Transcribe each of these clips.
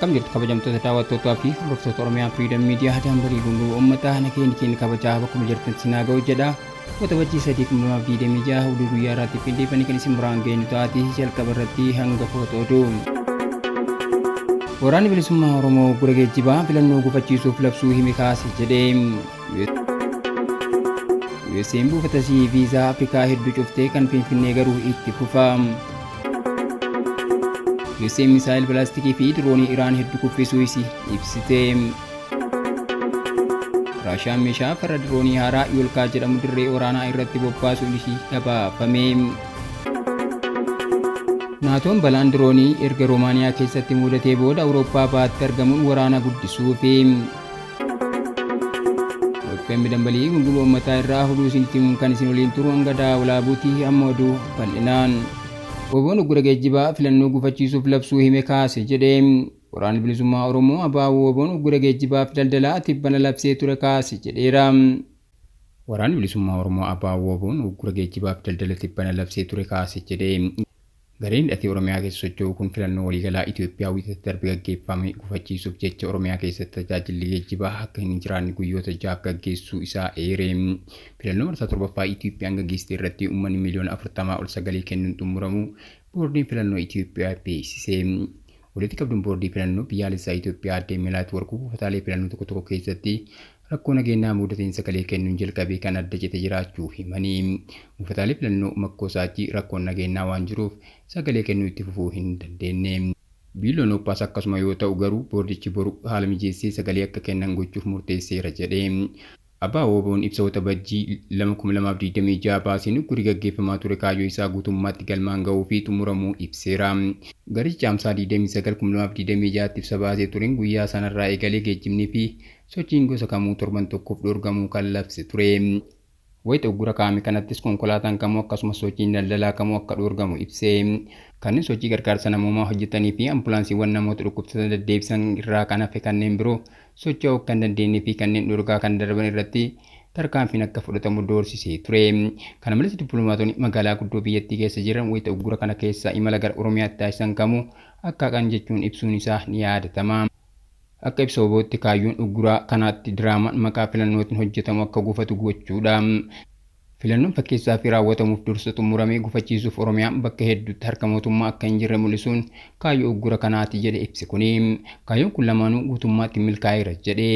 Akkam jirtu kabajamtoota daawwattootaa fi hordoftoota Oromiyaa Freedom Media, dambalii gunguu uummataa, nageenya keenya kabajaa bakkuma jirtan sinaa ga'u jedha. Waxabajjii 3, 2026 oduu guyyaa irraatti qindeeffanii kan isin biraan geenyu taati. Jalqaba irratti hanga foota oduu. Waraanni Bilisummaa Oromoo gura geejjibaa filannoo gufachiisuuf labsuu hime kaase jedhee. USA'n buufata viizaa Afrikaa hedduu cuftee kan Finfinnee garuu itti fufa. USA'n misaayil balaastikii fi diroonii Iraan hedduu kuffisuu isii ibsite. Raashaan meeshaa farra diroonii haaraa Yoolkaa jedhamu dirree waraanaa irratti bobbaasuun ishii gabaafame. Naatoon balaan diroonii erga Roomaaniyaa keessatti mudatee booda Awurooppaa bahaatti argamuun waraana guddisuufi. FM dambalii gunguma uummataa irraa oduu isinitti himuun kan isin waliin turu hanga daawulaabuuti. Amma oduu bal'inaan. WBOn uggura geejjibaa filannoo gufachiisuuf labsuu hime kaase jedhe. Waraanni Bilisummaa Oromoo ABO WBOn uggura geejjibaa fi daldalaa tibbana labsee ture kaase jedheera. Waraanni Bilisummaa Oromoo ABO WBOn uggura geejjibaa fi daldala tibbana labsee ture kaase jedhe. Gareen hidhatee Oromiyaa keessa socho'u kun filannoo waliigalaa Itoophiyaa Wiixata darbe gaggeeffame gufachiisuuf jecha Oromiyaa keessatti tajaajilli geejjibaa akka hin jiraanne guyyoota 6f gaggeessuu isaa eere. Filannoo marsaa 7ffaa Itoophiyaan gaggeessite irratti uummanni miiliyoona 40 ol sagalee kennuun xumuramuu Boordiin Filannoo Itoophiyaa beeksise. Walitti qabduun Boordii Filannoo Biyyaalessaa Itoophiyaa Aadde Melaat Warquu buufataalee filannoo tokko tokko keessatti rakkoo nageenyaa mudateen sagalee kennuun jalqabee kan adda cite jiraachuu himanii. Buufataalee filannoo Makkoo Saachii rakkoon nageenyaa waan jiruuf sagalee kennuu itti fufuu hin dandeenye. Biilloon Ooppaas akkasuma yoo ta'u, garuu boordichi boru haala mijeessee sagalee akka kennan gochuuf murteesseera jedhe. ABO WBOn ibsa Waxabajjii 2, 2026 baaseen uggurri gaggeeffamaa ture kaayyoo isaa guutummaatti galmaan gahuu fi xumuramuu ibseera. Garichi Caamsaa 29, 2026tti ibsa baasee tureen guyyaa sanarraa eegalee geejjibnii fi sochiin gosa kamuu torban tokkoof dhorgamuu kan labse ture. Wayita uggura kaa'ame kanattis konkolaataan kamuu akkasumas sochiin daldalaa kamuu akka dhorgamu ibse. Kanneen sochii gargaarsa namoomaa hojjetanii fi ambulaansiiwwan namoota dhukkubsatan deddeebisan irraa kan hafe kanneen biroo socho'uu akka hin dandeenye fi kanneen dhorkaa kana darban irratti tarkaanfiin akka fudhatamu doorsisee ture. Kana malees dippiloomaatonni magaalaa guddoo biyyattii keessa jiran wayita uggura kana keessa imala gara Oromiyaatti taasisan kamuu akka haqan jechuun ibsuun isaa ni yaadatama. Akka ibsa WBOtti kaayyoon ugguraa kanaatti diraamaan maqaa filannootiin hojjetamu akka gufatu gochuudha. Filannoon fakkeessaa fi raawwatamuuf dursa xumurame gufachiisuuf Oromiyaan bakka hedduutti harka mootummaa akka hin jirre mul'isuun kaayyoo uggura kanaati jedhe ibsi kuni. Kaayyoon kun lamaanuu guutummaatti milkaa'eera jedhe.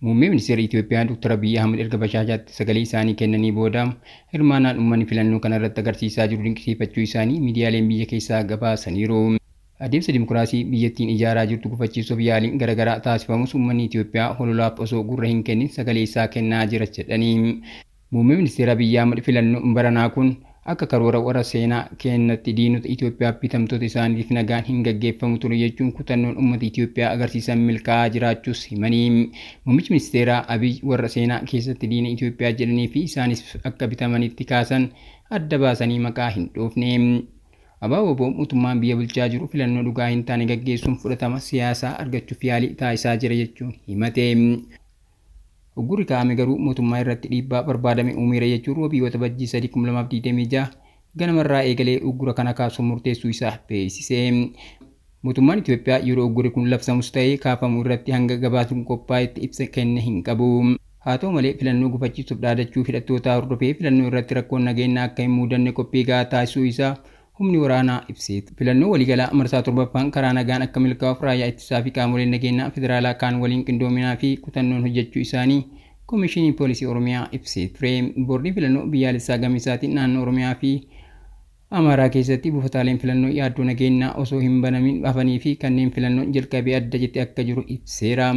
Muummee Ministeera Itoophiyaa Dr. Abiyyi Ahmad erga Bashaashaatti sagalee isaanii kennanii booda hirmaannaan uummanni filannoo kana irratti agarsiisaa jiru dinqisiifachuu isaanii miidiyaaleen biyya keessaa gabaasaniiru. Adeemsa dimokiraasii biyyattiin ijaaraa jirtu gufachiisuuf yaaliin garagaraa taasifamus uummanni Itoophiyaa hololaaf osoo gurra hin kennin sagalee isaa kennaa jira jedhanii. Muummee Ministeera Abiyyi Ahmad filannoon baranaa kun akka karoora warra seenaa keennatti diinota Itoophiyaaf bitamtoota isaaniitiif nagaan hin gaggeeffamu ture jechuun kutannoon uummata Itoophiyaa agarsiisan milkaa'aa jiraachuus himanii. Muummichi Ministeeraa Abiy warra seenaa keessatti diina Itoophiyaa jedhanii fi isaanis akka bitamanitti kaasan adda baasanii maqaa hin dhoofne. ABO-WBO mootummaan biyya bulchaa jiru filannoo dhugaa hin taane gaggeessuun fudhatama siyaasaa argachuuf yaalii taasisaa jira jechuun himate. Uggurri kaa'ame garuu mootummaa irratti dhiibbaa barbaadame uumeera jechuun Roobii Waxabajjii 3, 2026 ganamarraa eegalee uggura kana kaasuuf murteessuu isaa beeksise. Mootummaan Itoophiyaa yeroo uggurri kun labsamus ta'ee kaafamu irratti hanga gabaasni kun qophaa'etti ibsa kenne hin qabu. Haa ta'u malee filannoo gufachiisuuf dhaadachuu hidhattootaa hordofee filannoo irratti rakkoon nageenyaa akka hin muudanne qophii gahaa taasisuu isaa humni waraanaa ibsee. Filannoo waliigalaa marsaa 7ffaan karaa nagaan akka milkaa'uuf raayyaa ittisaa fi qaamoleen nageenyaa federaalaa kaan waliin qindoominaa fi kutannoon hojjechuu isaanii Komishiniin Poolisii Oromiyaa ibsee ture. Boordiin Filannoo Biyyaalessaa gama isaatiin naannoo Oromiyaa fi Amaaraa keessatti buufataaleen filannoo yaaddoo nageenyaa osoo hin banamin hafanii fi kanneen filannoon jalqabee adda cite akka jiru ibseera.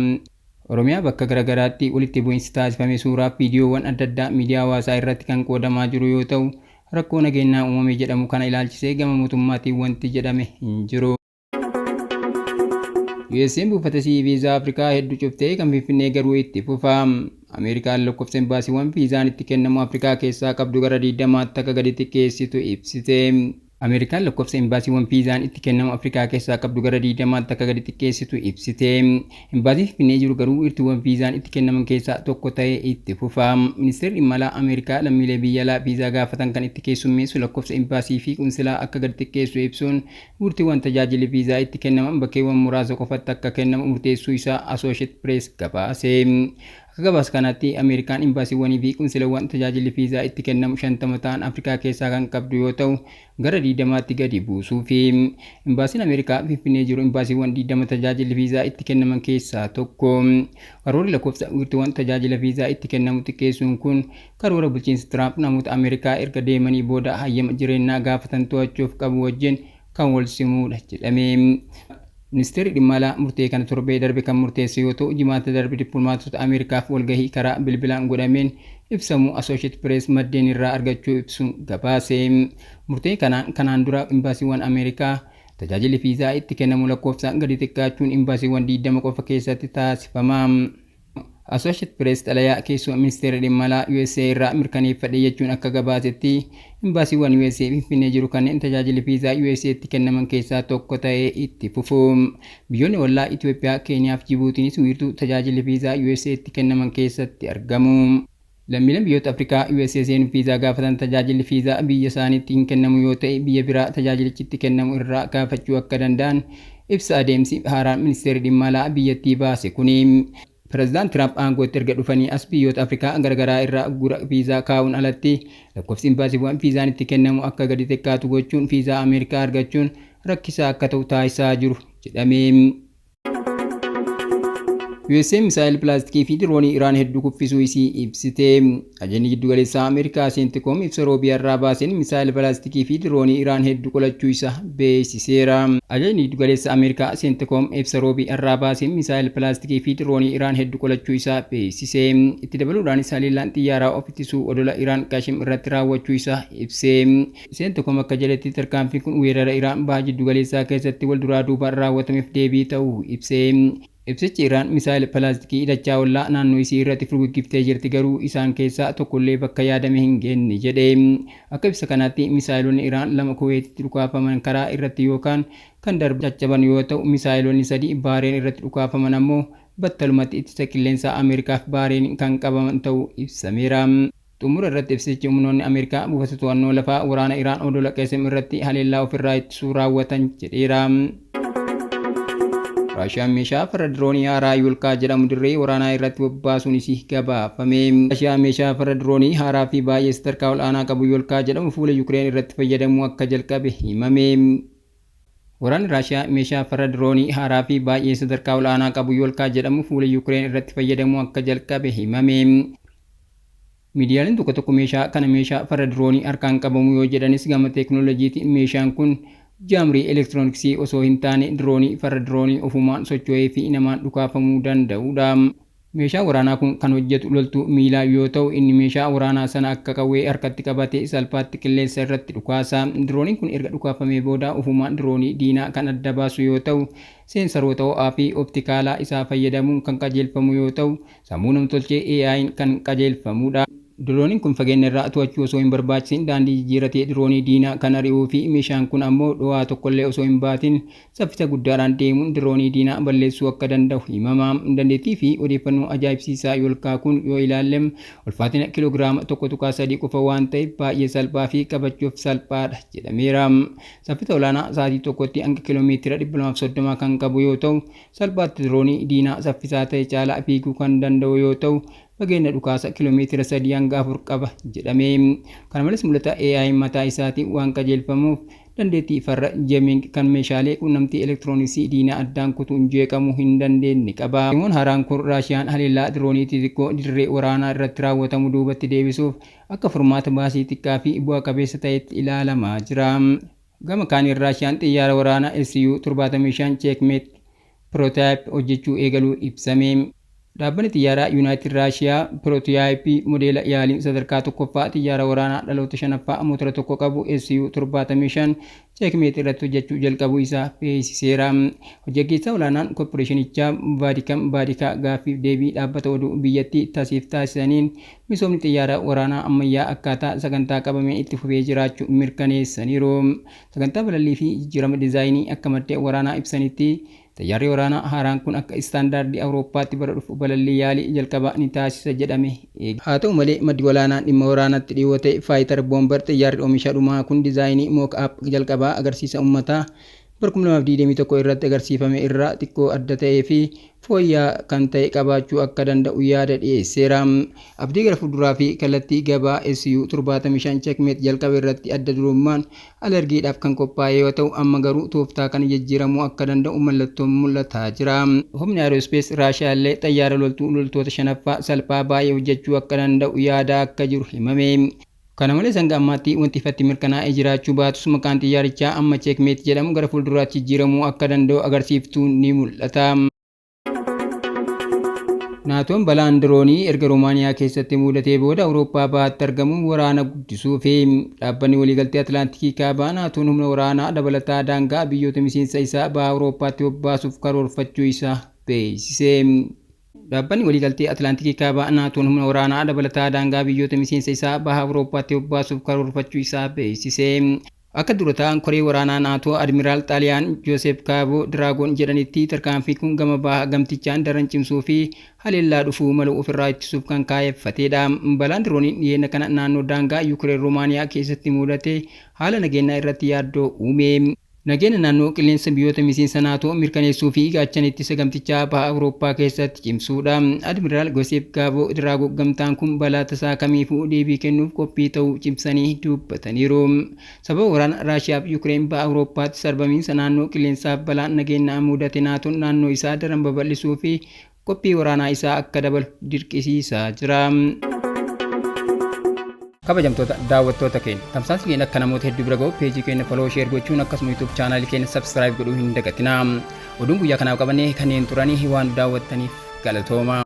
Oromiyaa bakka garagaraatti walitti bu'insi taasifame suuraaf viidiyoowwan adda addaa miidiyaa hawaasaa irratti kan qoodamaa jiru yoo ta'u, rakkoo nageenyaa uumame jedhamu kana ilaalchisee gama mootummaatiin wanti jedhame hin jiru. USA'n buufata viizaa Afrikaa hedduu cuftee kan Finfinnee garuu itti fufa. Ameerikaan lakkoofsa imbaasiiwwan viizaan itti kennamu Afrikaa keessaa qabdu gara 20tti akka gadi xiqqeessitu ibsite. Ameerikaan lakkoofsa imbaasiiwwan viizaan itti kennamu Afrikaa keessaa qabdu gara 20tti akka gadi xiqqeessitu ibsite. Imbaasiin Finfinnee jiru garuu wiirtuuwwan viizaan itti kennaman keessaa tokko ta'ee itti fufa. Ministeerri dhimma alaa Ameerikaa lammiilee biyya alaa viizaa gaafatan kan itti keessummeessu lakkoofsa imbaasii fi qunsilaa akka gadi xiqqeessu ibsuun, wiirtuuwwan tajaajilli viizaa itti kennaman bakkeewwan muraasa qofatti akka kennamu murteessuu isaa Associated Press gabaase. Akka gabaasa kanaatti, Ameerikaan imbaasiiwwanii fi qunsilawwan tajaajilli viizaa itti kennamu 50 ta'an Afrikaa keessaa kan qabdu yoo ta'u, gara 20tti gadi buusuufi. Imbaasiin Ameerikaa Finfinnee jiru imbaasiiwwan 20 tajaajilli viizaa itti kennaman keessaa tokko. Karoorri lakkoofsa wiirtuuwwan tajaajila viizaa itti kennamu xiqqeessuun kun karoora bulchiinsa Tiraamp namoota Ameerikaa erga deemanii booda hayyama jireenyaa gaafatan to'achuuf qabu wajjin kan wal simuudha jedhame. Ministeerri dhimma alaa murtee kana torbee darbe kan murteesse yoo ta'u, Jimaata darbe dippiloomaatota Ameerikaaf walgahii karaa bilbilaan godhameen ibsamuu Associated Press maddeen irraa argachuu ibsuun gabaase. Murtee kanaan, kanaan dura imbaasiiwwan Ameerikaa tajaajilli viizaa itti kennamu lakkoofsaan gadi xiqqaachuun imbaasiiwwan 20 qofa keessatti taasifama. Associated Press xalayaa keessoo ministeera dhimma alaa USA irraa mirkaneeffadhe jechuun akka gabaasetti, imbaasiiwwan USA Finfinnee jiru kanneen tajaajilli viizaa USA itti kennaman keessaa tokko ta'ee itti fufu. Biyyoonni ollaa Itoophiyaa, Keeniyaa fi Jibuutiinis wiirtuu tajaajilli viizaa USA itti kennaman keessatti argamu. Lammiileen biyyoota Afrikaa USA seenuuf viizaa gaafatan tajaajilli viizaa biyya isaaniitti hin kennamu yoo ta'e, biyya biraa tajaajilichi itti kennamu irraa gaafachuu akka danda'an ibsa adeemsi haaraan ministeerri dhimma alaa biyyattii baase kuni. Pireezidant Tiraamp aangootti erga dhufanii as biyyoota Afrikaa garagaraa irraa uggura viizaa kaa'uun alatti, lakkoofsi imbaasiiwwan viizaan itti kennamu akka gadi xiqqaatu gochuun viizaa Ameerikaa argachuun rakkisaa akka ta'u taasisaa jiru jedhame. USA misaa'el balaastikii fi diroonii Iraan hedduu kuffisuu isii ibsite. Ajajni giddugaleessaa Ameerikaa Seentikoom ibsa Roobii har'aa baaseen misaa'el balaastikii fi diroonii Iraan hedduu qolachuu isaa beeksiseera. Ajajni giddugaleessa Ameerikaa Seentikoom ibsa Roobii har'aa baaseen misaa'el balaastikii fi diroonii Iraan hedduu qolachuu isaa beeksise. Itti dabaluudhaanis haleellaan xiyyaaraa of ittisuu odola Iraan Qashim irratti raawwachuu isaa ibse. Seentikoom akka jedhetti, tarkaanfiin kun weerara Iraan baha giddugaleessaa keessatti wal duraa duubaan raawwatameef deebii ta'uu ibse. Ibsichi Iraan misaa'el balaastikii dachaa ollaa naannoo isii irratti furguggiftee jirti, garuu isaan keessaa tokkollee bakka yaadame hin geenne jedhe. Akka ibsa kanaatti, misaa'elonni Iraan lama Kuweetitti dhukaafaman karaa irratti yookaan kan darban caccaban yoo ta'u, misaa'elonni sadi Baareen irratti dhukaafaman ammoo battalumatti ittisa qilleensaa Ameerikaaf Baareen kan qabaman ta'uu ibsameera. Xumura irratti ibsichi humnoonni Ameerikaa buufata to'annoo lafaa waraana Iraan odola Qesim irratti haleellaa ofirraa ittisuu raawwatan jedheera. Raashiyaan meeshaa farra diroonii haaraa Yulkaa jedhamu dirree waraanaa irratti bobbaasuun isii gabaafame. Raashiyaan meeshaa farra diroonii haaraa fi baay'ee sadarkaa ol'aanaa qabu Yulkaa jedhamu fuula Yukireen irratti fayyadamuu akka jalqabe himame. Waraanni Raashiyaa meeshaa farra diroonii haaraa fi baay'ee sadarkaa ol'aanaa qabu Yolkaa jedhamu fuula Yukireen irratti fayyadamuu akka jalqabe himame. Miidiyaaleen tokko tokko meeshaa kana meeshaa farra diroonii harkaan qabamu yoo jedhanis, gama teeknooloojiitiin meeshaan kun jammerii elektirooniksii osoo hin taane diroonii farra diroonii ofumaan socho'ee fi namaan dhukaafamuu danda'udha. Meeshaan waraanaa kun kan hojjetu loltuu miilaa yoo ta'u, inni meeshaa waraanaa sana akka qawwee harkatti qabatee salphaatti qilleensa irratti dhukaasa. Dirooniin kun erga dhukaafamee booda ofumaan diroonii diinaa kan adda baasu yoo ta'u, seensaroota ho'aa fi optikaalaa isaa fayyadamuun kan qajeelfamu yoo ta'u, sammuu namtolchee AI'n kan qajeelfamudha. Dirooniin kun fageenya irraa to'achuu osoo hin barbaachisin daandii jijjiirratee diroonii diinaa kan ari'uu fi meeshaan kun ammoo dho'aa tokkollee osoo hin baatin saffisa guddaadhaan deemuun diroonii diinaa balleessuu akka danda'u himama. Dandeettii fi odeeffannoo ajaa'ibsiisaa Yolkaa kun yoo ilaallem, ulfaatina kiloogiraama 1.3 qofa waan ta'eef baay'ee salphaa fi qabachuuf salphaadha jedhameera. Saffisa olaanaa sa'aatii tokkotti hanga kiiloomeetira 230 kan qabu yoo ta'u, salphaatti diroonii diinaa saffisaa ta'e caalaa fiiguu kan danda'u yoo ta'u, fageenya dhukaasa kiiloomeetira 3 hanga 4 qaba jedhame. Kana malees, mul'ata AI mataa isaatiin waan qajeelfamuuf dandeettii farra jamming kan meeshaalee quunnamtii elektirooniksii diinaa addaan kutuun jeeqamuu hin dandeenye qaba. Dhimoon haaraan kun Raashiyaan haleellaa diroonii xixiqqoo dirree waraanaa irratti raawwatamu duubatti deebisuuf akka furmaata baasii xiqqaa fi bu'a qabeessa ta'etti ilaalamaa jira. Gama kaaniin, Raashiyaan xiyyaara waraanaa SU 75 Checkmate prototype hojjechuu eegaluu ibsame. Dhaabbanni xiyyaaraa Yuunaayitid Raashiyaa prototypeii modeela yaalii sadarkaa tokkoffaa xiyyaara waraanaa dhaloota shanaffaa motora tokko qabu SU 75 Checkmate irratti hojjechuu jalqabuu isaa beeksiseera. Hojjaggeessaa olaanaan korporeeshinichaa Vaadikam Baadikaa gaaffiif deebii dhaabbata oduu biyyattii tasiif taasisaniin misoomni xiyyaara waraanaa ammayyaa akkaataa sagantaa qabameen itti fufee jiraachuu mirkaneessaniiru. Sagantaa balallii fi jijjiirama diizaayinii akka maddeen waraanaa ibsanitti xiyyaarri waraanaa haaraan kun akka istaandaardii Awurooppaatti bara dhufu balallii yaalii jalqabaa ni taasisa jedhame. Haa ta'u malee maddi walaanaan dhimma waraanaatti dhiyoo ta'e Fighter Bomber xiyyaarri oomisha dhumaa kun diizaayinii mock up jalqabaa agarsiisa uummataa bara 2021 irratti agarsiifame irraa xiqqoo adda ta'ee fi fooyya'aa kan ta'e qabaachuu akka danda'u yaada dhiyeesseera. Abdii gara fuulduraa fi kallattii gabaa SU 75 Checkmate jalqaba irratti adda durummaan alergiidhaaf kan qophaa'e yoo ta'u, amma garuu tooftaa kana jijjiiramuu akka danda'u mallattoon mul'ataa jira. Humni Aerospace Raashiyaa illee xayyaara loltuu loltoota shanaffaa salphaa baay'ee hojjechuu akka danda'u yaada akka jiru himame. Kana malees hanga ammaatti wanti ifatti mirkanaa'ee jiraachuu baatus maqaan xiyyaarichaa amma Checkmate jedhamu gara fuulduraatti jijjiiramuu akka danda'u agarsiiftuun ni mul'ata. Naatoon balaan diroonii erga Roomaaniyaa keessatti mudatee booda Awurooppaa bahaatti argamuun waraana guddisuu fi dhaabbanni waliigaltee Atlaantikii kaabaa Naatoon humna waraanaa dabalataa daangaa biyyoota miseensa isaa baha Awurooppaatti bobbaasuuf karoorfachuu isaa beeksise. Dhaabbanni waliigaltee Atlaantikii kaabaa Naatoon humna waraanaa dabalataa daangaa biyyoota miseensa isaa baha Awurooppaatti bobbaasuuf karoorfachuu isaa beeksise. Akka dura ta'an koree waraanaa Naatoo Admiraal Xaaliyaan Joosef Kaaboo Diraagoon jedhanitti tarkaanfii kun gama baha gamtichaan daran cimsuu fi haleellaa dhufuu malu ofirraa ittisuuf kan kaayeffatedha. Balaan dirooniin dhiyeenya kana naannoo daangaa Yuukireen Roomaaniyaa keessatti mudate haala nageenyaa irratti yaaddoo uume. Nageenya naannoo qilleensa biyyoota miseensa Naatoo mirkaneessuu fi gaachana ittisa gamtichaa baha Awurooppaa keessatti cimsuudha. Admiraal Goseef Gaaboo Diraagoo gamtaan kun balaa tasaa kamiifuu deebii kennuuf qophii ta'uu cimsanii dubbataniiru. Sababa waraana Raashiyaa fi Yuukireen baha Awurooppaatti sarbamiinsa naannoo qilleensaaf balaan nageenyaa mudate Naatoon naannoo isaa daran babal'isuu fi qophii waraanaa isaa akka dabalu dirqisiisaa jira. Kabajamtoota daawwattoota keenya, tamsaasni keenya akka namoota hedduu bira ga'u peejii keenya follow, share gochuun akkasuma YouTube chaanaalii keenya subscribe godhuu hin dagatinaa. Oduun guyyaa kanaaf qabannee kanneen turanii waan daawwattaniif galatooma.